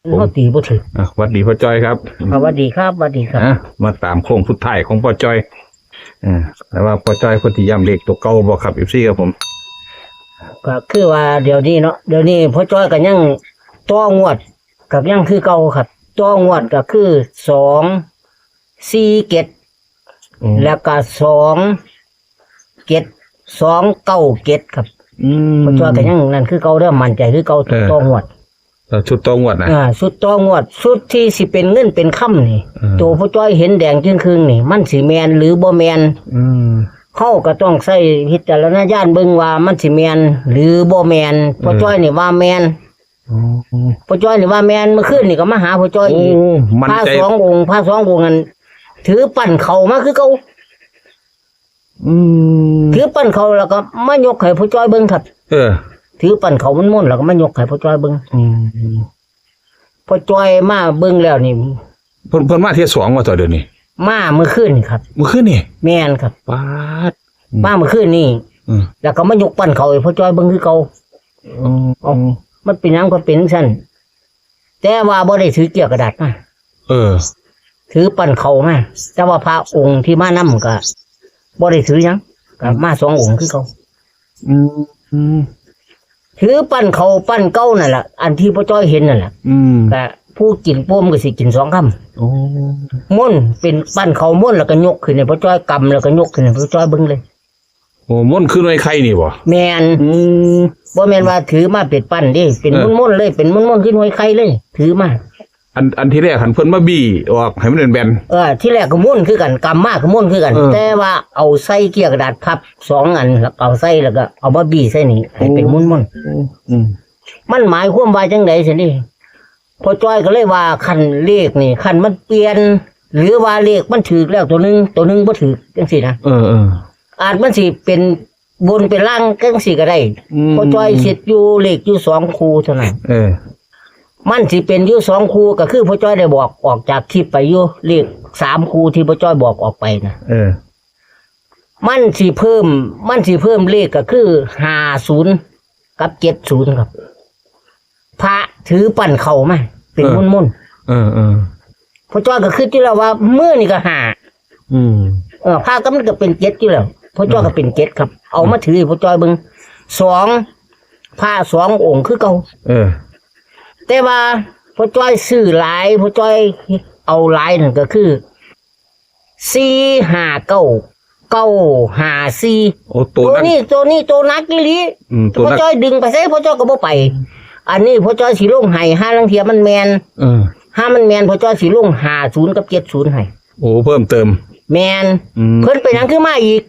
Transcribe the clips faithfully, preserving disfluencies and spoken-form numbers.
เฮาตีบ่ถืก อ่ะ หวัดดีพ่อจ้อยครับ อ่ะ หวัดดีครับ หวัดดีครับ อ่ะ มาตามโค้งสุดท้ายของพ่อจ้อย เออ แต่ว่าพ่อจ้อยเพิ่นสิย้ำเลขตัวเก่าบ่ครับ เอฟซี ครับผม ก็คือว่าเดี๋ยวนี้เนาะ เดี๋ยวนี้พ่อจ้อยก็ยังต่องวด ก็ยังคือเก่าครับ ต่องวดก็คือ สองสี่เจ็ด อืม แล้วก็ สองเจ็ด สองเก้าเจ็ด ครับ อืม พ่อจ้อยก็ยังนั่นคือเก่าเด้อ มั่นใจคือเก่า เออ ต่องวด เออ ชุดต่องวดนะ อ่า ชุดต่องวด ชุดที่สิเป็นเงินเป็นคำนี่ เออ ตัวพ่อจ้อยเห็นแดงจึ่งครึ่งนี่ มันสิแม่นหรือบ่แม่น อืม เฮาก็ต้องใช้วิจารณญาณเบิ่งว่ามันสิแม่นหรือบ่แม่น พ่อจ้อยนี่ว่าแม่น อืม พ่อจ้อยนี่ว่าแม่น เมื่อคืนนี่ก็มาหาพ่อจ้อยอีก โอ้ มั่นใจ พระสององค์ พระสององค์นั้น ถือปั้นข้าวมาคือเก่า อืม ถือปั้นข้าวแล้วก็มายกให้พ่อจ้อยเบิ่งครับ เออ ถือปั้นข้าวมนต์ๆแล้วก็มายกให้พ่อจ้อยเบิ่ง อืม พ่อจ้อยมาเบิ่งแล้วนี่ เพิ่น เพิ่นมาเทื่อสองว่าต่อเดี๋ยวนี้ มาเมื่อคืนนี่ครับ เมื่อคืนนี่ แม่นครับ ป๊าด อืม มาเมื่อคืนนี่ อืม แล้วก็มายกปั้นข้าวให้พ่อจ้อยเบิ่งคือเก่า อืม เอ้า มันเป็นหยังก็เป็นจั่งซั้น แต่ว่าบ่ได้ถือเกี้ยวกระดาษมา เออ ถือปั้นข้าวมา แต่ว่าพระองค์ที่มานำก็บ่ได้ถือหยัง ก็มาสององค์คือเก่า อืม อืม ถือปั้นข้าวปั้นเก่านั่นล่ะ อันที่พ่อจ้อยเห็นนั่นล่ะ อืม ก็ผู้กินโป่มก็สิกินสองคำ โอ้ มนต์เป็นปั้นข้าวมนต์แล้วก็ยกขึ้นให้พ่อจ้อยกำแล้วก็ยกขึ้นให้พ่อจ้อยเบิ่งเลย โอ้ มนต์คือหน่วยไข่นี่บ่ แม่น อืม บ่แม่นว่าถือมาเป็นปั้นเด้ เป็น เออ มนต์ๆเลย เป็นมนต์ๆคือหน่วยไข่เลย ถือมา อัน อันที่แรกหันเพิ่นมาบี้ออกให้มันเป็นแบน เออ ที่แรกก็มนต์คือกัน กำมาก็มนต์คือกัน เออ แต่ว่าเอาใส่เกี้ยวกระดาษพับสองอัน แล้วเอาใส่แล้วก็เอามาบี้ใส่นี่ ให้เป็นมนต์ๆ อืม อืม มันหมายความว่าจั่งใด๋ซั่นนี่ พ่อจ้อยก็เลยว่าคันเลขนี่ คันมันเปลี่ยน หรือว่าเลขมันถืกแล้วตัวหนึ่ง ตัวหนึ่งบ่ถืกจั่งซี้นะ เออ เออ อาจมันสิเป็นบนเป็นล่างจั่งซี้ก็ได้ อืม พ่อจ้อยคิดอยู่เลขอยู่สองคู่เท่านั้น เออ มันสิเป็นอยู่สองคู่ก็คือพ่อจ้อยได้บอกออกจากคลิปไปอยู่ เลขสามคู่ที่พ่อจ้อยบอกออกไปนะ เออ มันสิเพิ่ม มันสิเพิ่มเลขก็คือ ห้าศูนย์ กับ เจ็ดศูนย์ ครับ พระถือปั้นข้าวมา เป็น เออ มนต์ๆ เออ เออ พ่อจ้อยก็คิดอยู่แล้วว่ามื้อนี่ก็ห้า อืม เออ พระก็มันก็เป็นเจ็ดอยู่แล้ว พ่อจ้อยก็เป็นเจ็ดครับ เอามาถือให้พ่อจ้อยเบิ่ง สอง พระสององค์คือเก่า เออ แต่ว่าพ่อจ้อยซื้อหลาย พ่อจ้อยเอาหลายนั่นก็คือ สี่ห้าเก้า เก้าห้าสี่ โอ้ ตัว ตัว นั้น นี้ ตัวนี้ ตัวหนักอีหลี อืม ตัวหนัก พ่อจ้อยดึงไปไส พ่อจ้อยก็บ่ไป อันนี้พ่อจ้อยสิลงให้ ห่าลางเทื่อมันแม่น เออ ห่ามันแม่น พ่อจ้อยสิลง ห้าศูนย์ กับ เจ็ดศูนย์ ให้ โอ้ เพิ่มเติม แม่น อืม เพิ่นเป็นหยังคือมาอีก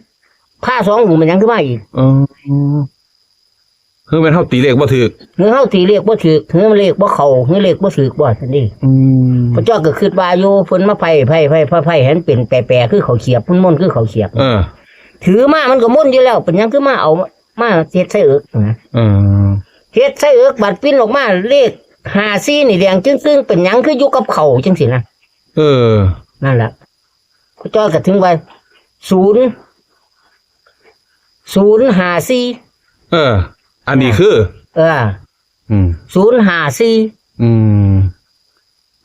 พระสององค์เป็นหยังคือมาอีก เออ คือแม่นเฮาตีเลขบ่ถืก คือเฮาตีเลขบ่ถืก คือเลขบ่เข้า คือเลขบ่ถืกบ่ซั่นนี่ อืม พ่อจ้อยก็คิดว่าอยู่ เพิ่นมาไพ่ ไพ่ ไพ่ ไพ่ ไพ่ ให้มันเป็นแปรๆ คือข้าวเสียบ มนต์ๆ คือข้าวเสียบ เออ ถือมามันก็มนต์อยู่แล้ว เป็นหยังคือมาเอา มาเฮ็ดใส่เอิกนะ เออ เฮ็ดใส่เอิก บัดปิ้นออกมา เลขห้าสี่นี่แดงจึ้งๆ เป็นหยังคืออยู่กับข้าวจั่งซี้นะ เออ นั่นแหละ พ่อจ้อยก็ถึงว่า ศูนย์ ศูนย์ห้าสี่ เออ อันนี้คือ เออ อืม ศูนย์ห้าสี่ อืม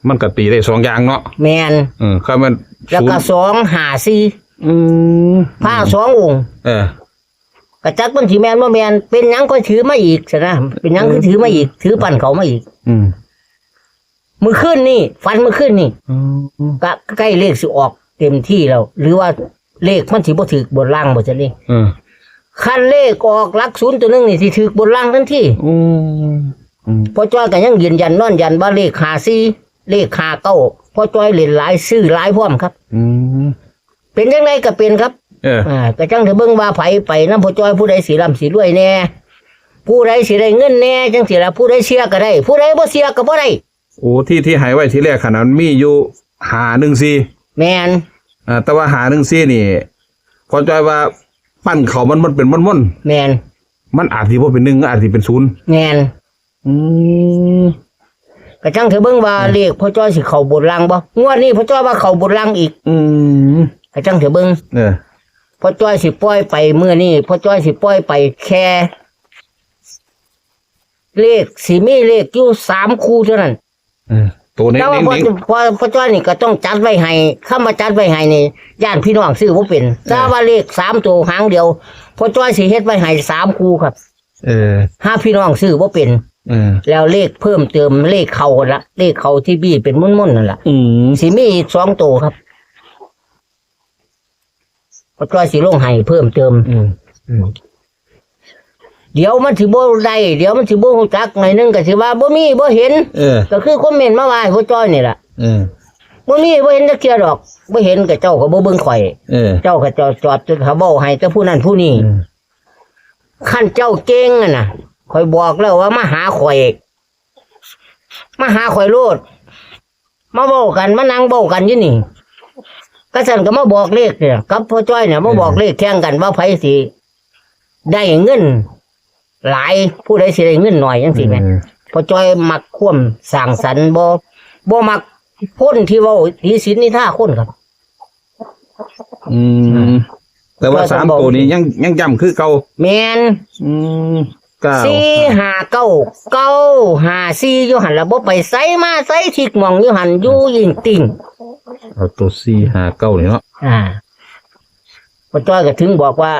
มันก็ตีได้สองอย่างเนาะ แม่น เออ คันมัน แล้วก็ ศูนย์ สองห้าสี่ อืม พระสององค์ เออ ก็จักมันสิแม่นบ่แม่น เป็นหยังก็ถือมาอีกซั่นนะ เป็นหยังคือถือมาอีก ถือปั้นข้าวมาอีก อืม มื้อคืนนี่ ฝันมื้อคืนนี่ อืม ก็ใกล้เลขสิออกเต็มที่แล้ว หรือว่าเลขมันสิบ่ถืกบนล่างบ่ซั่นนี่ เออ คันเลขออกหลักศูนย์ตัวหนึ่งนี่สิถืกบนล่างทันที อืม อืม พ่อจ้อยก็ยังยืนยันนอนยันว่าเลขห้าสี่ เลขห้าเก้า พ่อจ้อยเล่นหลายซื้อหลายพร้อมครับ อืม เป็นจั่งใดก็เป็นครับ เออ อ่า ก็จั่งได้เบิ่งว่าไผไปนำพ่อจ้อย ผู้ใดสิร่ำสิรวยแน่ ผู้ใดสิได้เงินแน่ จั่งซี้ล่ะ ผู้ใดเชื่อก็ได้ ผู้ใดบ่เชื่อก็บ่ได้ โอ้ ที่ ที่ให้ไว้ทีแรกขนาดมันมีอยู่ ห้าหนึ่งสี่ แม่น อ่า แต่ว่า ห้าหนึ่งสี่ นี่ พ่อจ้อยว่าปั้นข้าวมัน มันเป็นมนต์ๆ แม่น มันอาจสิบ่เป็นหนึ่ง อาจสิเป็นศูนย์ แม่น อืม ก็จั่งเถาะเบิ่งว่า อืม เลขพ่อจ้อยสิเข้าบนล่างบ่ งวดนี้พ่อจ้อยว่าเข้าบนล่างอีก อืม ก็จั่งเถาะเบิ่ง เออ พ่อจ้อยสิปล่อยไปมื้อนี้ พ่อจ้อยสิปล่อยไปแค่ เลขสิมีเลขอยู่สามคู่เท่านั้น เออ ตัวนี้ แต่ว่า นี่ พ่อ นี่ พ่อ พ่อจ้อยนี่ก็ต้องจัดไว้ให้ คำว่าจัดไว้ให้นี่ ย่านพี่น้องซื้อบ่เป็น เออ แต่ว่าเลขสามตัวหางเดียว พ่อจ้อยสิเฮ็ดไว้ให้สามคู่ครับ เออ หาพี่น้องซื้อบ่เป็น เออ แล้วเลขเพิ่มเติม เลขเขาละ เลขเขาที่บี้เป็นมุ่นๆนั่นล่ะ อืม สิมีอีกสองตัวครับ พ่อจ้อยสิลงให้เพิ่มเติม อืม อืม เดี๋ยวมันสิบ่ได้ เดี๋ยวมันสิบ่รู้จัก หน่อยหนึ่งก็สิว่าบ่มี บ่เห็น เออ ก็คือคอมเมนต์มาว่าให้พ่อจ้อยนี่ล่ะ เออ บ่มี บ่เห็นจักเทื่อดอก บ่เห็นก็เจ้าก็บ่เบิ่งข่อย เออ เจ้าก็จอด จอด จอด เขาเว้าให้แต่ผู้นั้นผู้นี้ เออ คันเจ้าเก่งอะนะ ข่อยบอกแล้วว่ามาหาข่อย มาหาข่อยโลด มาเว้ากัน มานั่งเว้ากันอยู่นี่ กะซั้นก็มาบอกเลขเนี่ย กับพ่อจ้อยเนี่ย มาบอกเลขแข่งกันว่าไผสิได้เงินหลาย ผู้ใดสิได้เงินน้อยจังซี้แหม เออ พ่อจ้อยมักความสร้างสรรค์ บ่ บ่มักคนที่เว้าดีศีลนินทาคนครับ อืม แต่ว่า ก็ต้อง สามตัวนี้ยัง ยังย้ำคือเก่า แม่น อืม เก้า สี่ห้าเก้า เก้าห้าสี่ อยู่หั่นล่ะ บ่ไปไสมาไส ทิกหม่องอยู่หั่น อยู่ยิ่งติ่ง เอาตัวสี่ห้าเก้านี่เนาะ อ่า พ่อจ้อยก็ถึงบอกว่า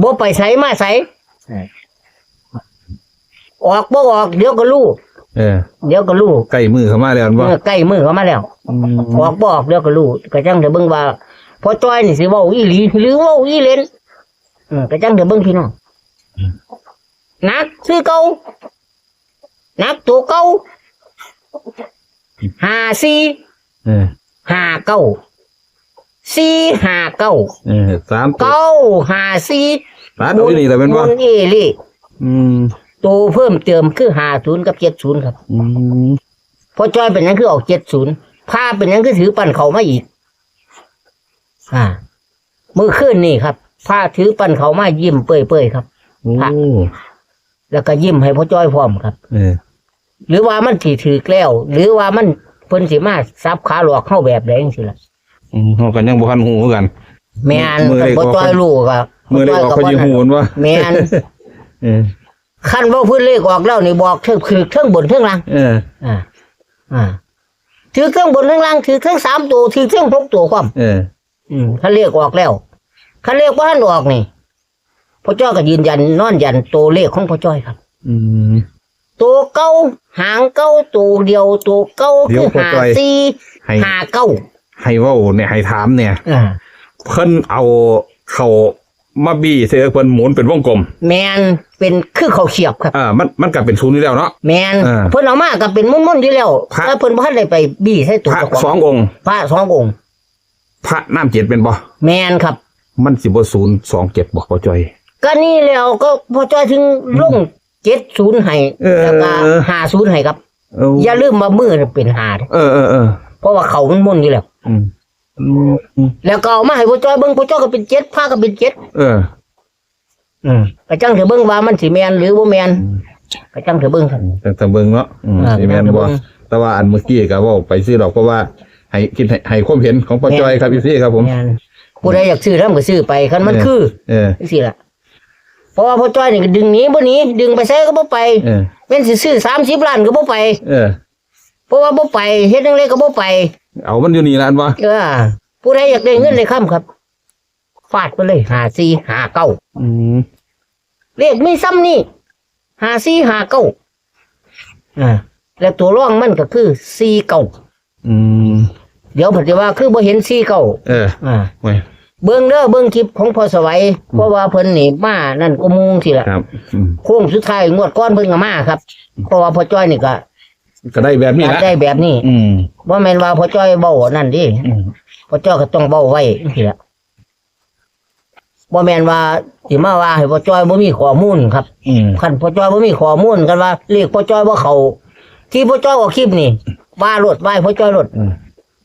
บ่ไปไสมาไส ออกบ่ออก เดี๋ยวก็รู้ เออ เดี๋ยวก็รู้ ใกล้มื้อเข้ามาแล้วแม่นบ่ เออ ใกล้มื้อเข้ามาแล้ว อืม ออกบ่ออก เดี๋ยวก็รู้ ก็จั่งได้เบิ่งว่า พ่อจ้อยนี่สิเว้าอีหลี หรือเว้าอีเล่น เออ ก็จั่งได้เบิ่งพี่น้อง อืม หนักคือเก่า หนักตัวเก่า ห้าสี่ เออ ห้าเก้า สี่ห้าเก้า เออ สามตัว เก้าห้าสี่ ตัดเอาอยู่นี่แหละแม่นบ่ หมุนอีหลี อืม ตัวเพิ่มเติมคือห้าศูนย์กับเจ็ดศูนย์ครับ อืม พ่อจ้อยเป็นหยังคือออกเจ็ดศูนย์ พระเป็นหยังคือถือปั้นเข้ามาอีก อ่า มื้อคืนนี่ครับ พระถือปั้นเข้ามายิ้มเปื่อยๆครับ โอ้ พระ แล้วก็ยิ้มให้พ่อจ้อยพร้อมครับ เออ หรือว่ามันสิถืกแล้ว หรือว่ามัน เพิ่นสิมาสับขาหลอกเฮาแบบใดจังซี้ล่ะ อืม เฮาก็ยังบ่ทันฮู้คือกัน แม่น มื้อเลข คันพ่อจ้อยรู้ก็ มื้อเลขออก พ่อจ้อยก็ ค่อยสิฮู้ว่า แม่น เออ คันว่าเพิ่นเลขออกแล้วนี่บอกถืก ถืกเทิงบนเทิงล่าง เออ อ่า อ่า ถืกเทิงบนเทิงล่าง ถืกเทิงสามตัว ถืกเทิงหกตัวพร้อม เออ อืม คันเลขออกแล้ว คันเลขบ่ทันออกนี่ พ่อจ้อยก็ยืนยันนอนยันตัวเลขของพ่อจ้อยครับ อืม ตัวเก่า หางเก่า ตัวเดียว ตัวเก่า เดี๋ยว คือ พ่อจ้อย ห้าสี่ ให้ ห้าเก้า ให้เว้าเนี่ย ให้ถามเนี่ย อ่า เพิ่นเอาเข้ามาบี้ใส่เพิ่นหมุนเป็นวงกลม แม่น เป็นคือข้าวเขียบครับ อ่า มัน มันก็เป็นศูนย์อยู่แล้วเนาะ แม่น เออ เพิ่นเอามาก็เป็นมุ่นๆอยู่แล้ว พระ แต่เพิ่นบ่ทันได้ไปบี้ใส่ตัว พระ เจ้าของ สององค์ พระสององค์ พระน้ำเจ็ดเป็นบ่ แม่นครับ มันสิบ่ศูนย์สองเจ็ดบ่ พ่อจ้อย ก็นี่แล้ว ก็พ่อจ้อยถึงลง อืม เจ็ดศูนย์ให้ เออ แล้วก็ห้าศูนย์ให้ครับ เออ อย่าลืมว่ามือน่ะเป็นห้าเด้อ เออ เออ เออ เพราะว่าเขามันมุ่นอยู่แล้ว อืม อืม อืม แล้วก็เอามาให้พ่อจ้อยเบิ่ง พ่อจ้อยก็เป็นเจ็ด พระก็เป็นเจ็ด เออ อืม ก็จั่งเถาเบิ่งว่ามันสิแม่นหรือบ่แม่น อืม ก็จั่งเถาเบิ่งครับ จั่งเถาเบิ่งเนาะ อืม อ่า สิแม่นบ่ จั่งเถาเบิ่ง แต่ว่าอันเมื่อกี้ก็เว้าไปซื่อดอก เพราะว่าให้คิดให้ ให้ความเห็นของพ่อจ้อยครับ แม่น เอฟซี ครับผม แม่น ผู้ใดอยากซื้อนำก็ซื้อไป คันมัน เออ คือ เออ จั่งซี้ล่ะ เพราะว่าพ่อจ้อยนี่ก็ดึงหนีบ่หนี ดึงไปไสก็บ่ไป เออ แม่นสิซื้อสามสิบล้านก็บ่ไป เออ เพราะว่าบ่ไป เฮ็ดจั่งใดก็บ่ไป เอามันอยู่นี่ล่ะ อันว่า เออ ผู้ใดอยากได้เงินได้คำครับ ฟาดไปเลย ห้าสี่ ห้าเก้า อืม เลขมีซ้ำนี่ ห้าสี่ ห้าเก้า อ่า แล้วตัวรองมันก็คือ สี่เก้า อืม เดี๋ยวเพิ่นสิว่าคือบ่เห็น สี่เก้า เออ อ่า โอ้ย เบิ่งเด้อ เบิ่งคลิปของพ่อสวัย อืม เพราะว่าเพิ่นนี่มานั่นก็มุงสิล่ะ ครับ อืม โค้งสุดท้ายงวดก่อนเพิ่นก็มาครับ เพราะว่าพ่อจ้อยนี่ก็ ก็ได้แบบนี้ละ ได้แบบนี้ อืม บ่แม่นว่าพ่อจ้อยเว้านั่นเด้ อืม พ่อจ้อยก็ต้องเว้าไว้จั่งซี้ล่ะ บ่แม่นว่าสิมาว่าให้พ่อจ้อยบ่มีข้อมูลครับ อืม คันพ่อจ้อยบ่มีข้อมูล คันว่าเลขพ่อจ้อยบ่เข้า ที่พ่อจ้อยออกคลิปนี่ ว่าโลด ว่าให้พ่อจ้อยโลด อืม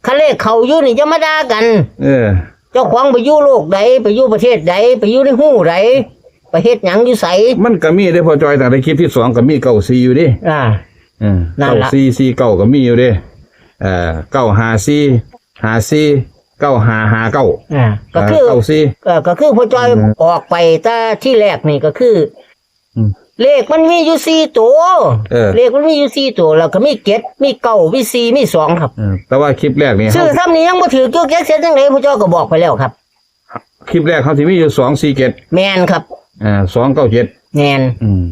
คันเลขเข้าอยู่นี่อย่ามาด่ากัน เออ เจ้าของไปอยู่โลกใด ไปอยู่ประเทศใด ไปอยู่ในฮูใด ไปเฮ็ดหยังอยู่ไส มันก็มีเด้พ่อจ้อย ตั้งแต่คลิปที่สองก็มีเก้าสี่อยู่เด้ อ่า เออ นั่นล่ะ เก้าสี่สี่เก้าก็มีอยู่เด้ เอ่อ เก้าห้าสี่ ห้าสี่ เก้าห้าห้าเก้า อ่า ก็คือ เอ่อ เก้าสี่ เอ่อ ก็คือพ่อจ้อย อืม ออกไปแต่ที่แรกนี่ก็คือ อืม เลขมันมีอยู่สี่ตัว เออ เลขมันมีอยู่สี่ตัว แล้วก็มีเจ็ด มีเก้า มีสี่ มีสองครับ เออแต่ว่าคลิปแรกนี่ ซื้อซ้ำนี่ยังบ่ถือเกี่ยวแก๊กเสียจังได๋พ่อจ้อยก็บอกไปแล้วครับ คลิปแรกเขาที่มีอยู่สองสี่เจ็ด แม่นครับ อ่าสองเก้าเจ็ด แม่น อืม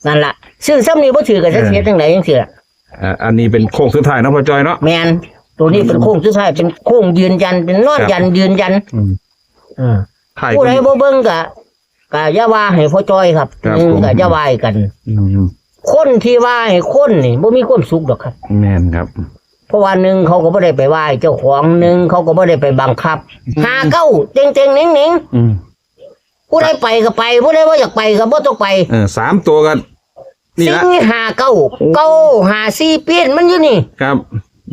นั่นล่ะซื้อซ้ำนี่บ่ถือก็จะ เออ เสียจังได๋จังซี่ล่ะ อ่าอันนี้เป็นโค้งสุดท้ายเนาะพ่อจ้อยเนาะ แม่น ตัวนี้เป็นโค้งสุดท้าย เป็นโค้งยืนยัน เป็นนอน ครับ ยันยืนยัน อืม เออ ถ่าย ผู้ใดบ่เบิ่งก็ก็อย่าว่าให้พ่อจ้อยครับ ครับ หนึ่ง ผม ก็อย่าว่าให้กัน อืม คนที่ว่าให้คนนี่บ่มีความสุขดอกครับ แม่นครับ เพราะว่าหนึ่งเขาก็บ่ได้ไปไหว้เจ้าของ หนึ่งเขาก็บ่ได้ไปบังคับ หาเก้า เต็งๆ เน่งๆ อืม ผู้ใดไปก็ไป ผู้ใดบ่อยากไปก็บ่ต้องไป เออสามตัวกันนี่ สิ่ง ละ นี้หาเก้า เก้าหาสี่ เปลี่ยนมันอยู่นี่ ครับ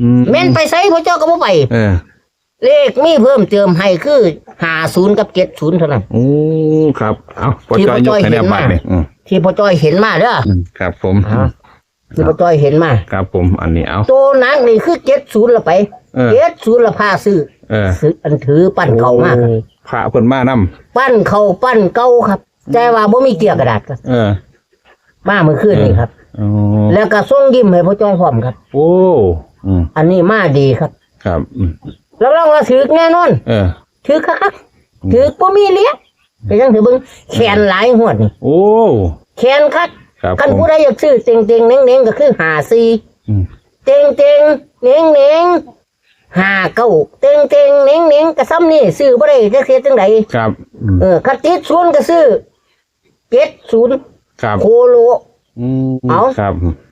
อืม แม่นไปไสพ่อจ้อยก็บ่ไป เออ เลขมีเพิ่มเติมให้คือห้าศูนย์กับเจ็ดศูนย์เท่านั้น โอ้ครับ เอาพ่อจ้อยยกให้แนวบาทนี่อืม ที่พ่อจ้อยเห็นมาเด้อ อืมครับผม อ่า ที่พ่อจ้อยเห็นมา ครับผมอันนี้เอา ตัวหนักนี่คือเจ็ดศูนย์ละไป เออ เจ็ดศูนย์ละพาซื้อ เออ ซื้ออันถือปั้นเข้ามา โอ้พระเพิ่นมานำ ปั้นเข้าปั้นเก่าครับ แต่ว่าบ่มีเกลี้ยกระดาษครับ เออ มาเมื่อคืนนี่ครับ อ๋อ แล้วก็ส่งยิ้มให้พ่อจ้อยพร้อมครับ โอ้อืม อันนี้มาดีครับ ครับอืม รับรองว่าถืกแน่นอน เออ ถืกคักๆถืกบ่มีเหลือก็ยังถือเบิ่งแขนหลายงวดนี่ โอ้ แขนคัก ครับ คัน ผม ผู้ใดอยากซื้อเต็งๆเน่งๆก็คือห้าสี่ อืม เต็งๆเน่งๆห้าเก้า เต็งๆเน่งๆก็ซ้ำนี่ซื้อบ่ได้จะเสียจังได๋ ครับอืม เออคันติดศูนย์ก็ซื้อเจ็ดศูนย์ ครับ โคโล อืม เอา ครับ